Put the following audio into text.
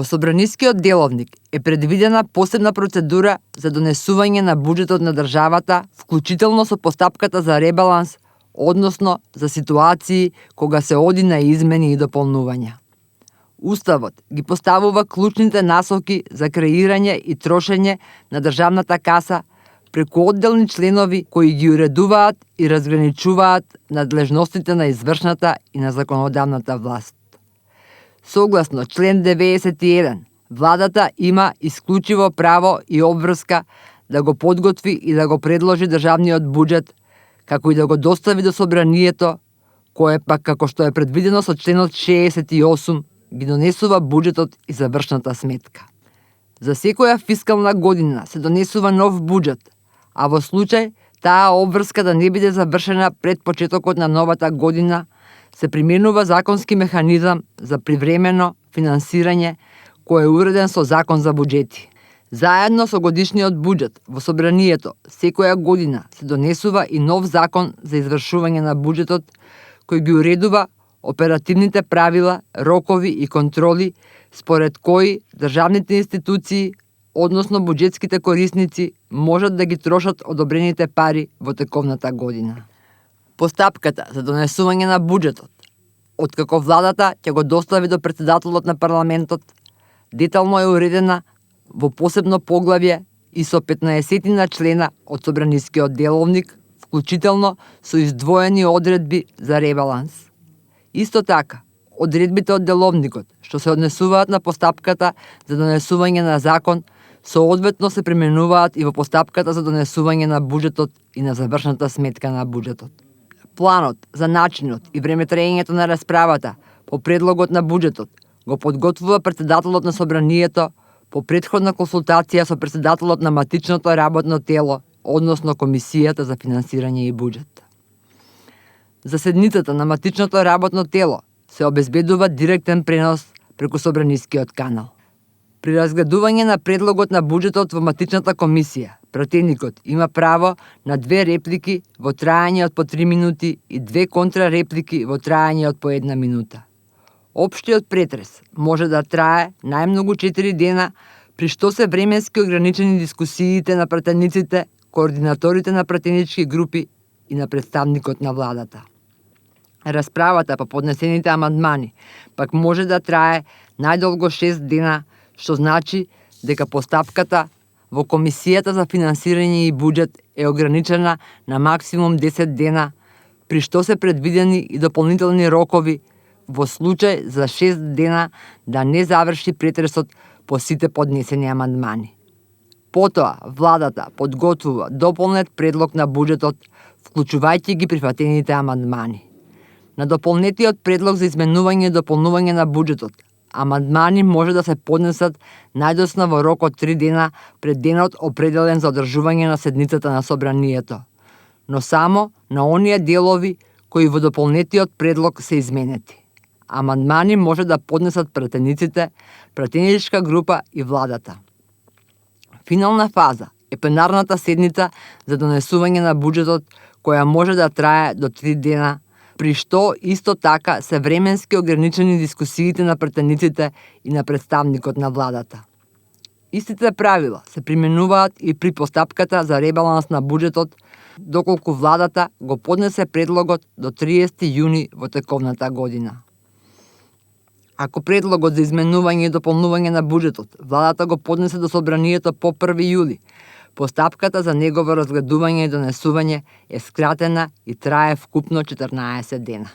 Во Собранискиот деловник е предвидена посебна процедура за донесување на буџетот на државата, вклучително со постапката за ребаланс, односно за ситуации кога се оди на измени и дополнувања. Уставот ги поставува клучните насоки за креирање и трошење на државната каса преку одделни членови кои ги уредуваат и разграничуваат надлежностите на извршната и на законодавната власт. Согласно член 91, владата има исклучиво право и обврска да го подготви и да го предложи државниот буџет, како и да го достави до собранието, кое пак, како што е предвидено со членот 68, ги донесува буџетот и завршната сметка. За секоја фискална година се донесува нов буџет, а во случај таа обврска да не биде завршена пред почетокот на новата година, се применува законски механизам за привремено финансирање кој е уреден со Закон за буџети. Заедно со годишниот буџет во собранието секоја година се донесува и нов закон за извршување на буџетот кој ги уредува оперативните правила, рокови и контроли според кои државните институции, односно буџетските корисници, можат да ги трошат одобрените пари во тековната година. Постапката за донесување на буџетот, откако владата ќе го достави до претседателот на парламентот, детално е уредена во посебно поглавје и со 15 члена од Собранискиот деловник, вклучително со издвоени одредби за ребаланс. Исто така, одредбите од деловникот, што се однесуваат на постапката за донесување на закон, соодветно се применуваат и во постапката за донесување на буџетот и на завршната сметка на буџетот. Планот за начинот и времетраењето на расправата по предлогот на буџетот го подготвува претседателот на собранието по претходна консултација со претседателот на матичното работно тело, односно Комисијата за финансирање и буџет. За седницата на матичното работно тело се обезбедува директен пренос преку Собранискиот канал. При разгледување на предлогот на буџетот во матичната комисија, пратеникот има право на 2 реплики во траење од по 3 минути и 2 контрареплики во траење од по 1 минута. Општиот претрес може да трае најмногу 4 дена, при што се временски ограничени дискусиите на пратениците, координаторите на пратенички групи и на представникот на владата. Расправата по поднесените амандмани пак може да трае најдолго 6 дена, што значи дека постапката во Комисијата за финансирање и буџет е ограничена на максимум 10 дена, при што се предвидени и дополнителни рокови во случај за 6 дена да не заврши претресот по сите поднесени амандмани. Потоа, владата подготвува дополнет предлог на буџетот, вклучувајќи ги прифатените амандмани. На дополнетиот предлог за изменување и дополнување на буџетот, амандмани може да се поднесат најдосно во рок од 3 дена пред денот определен за одржување на седницата на собранието, но само на оние делови кои во дополнетиот предлог се изменети. Амандмани може да поднесат пратениците, пратеничка група и владата. Финална фаза е пленарната седница за донесување на буџетот, која може да трае до 3 дена, при што исто така се временски ограничени дискусиите на пратениците и на представникот на владата. Истите правила се применуваат и при постапката за ребаланс на буџетот, доколку владата го поднесе предлогот до 30 јуни во тековната година. Ако предлогот за изменување и дополнување на буџетот владата го поднесе до собранието по 1 јули, постапката за негово разгледување и донесување е скратена и трае вкупно 14 дена.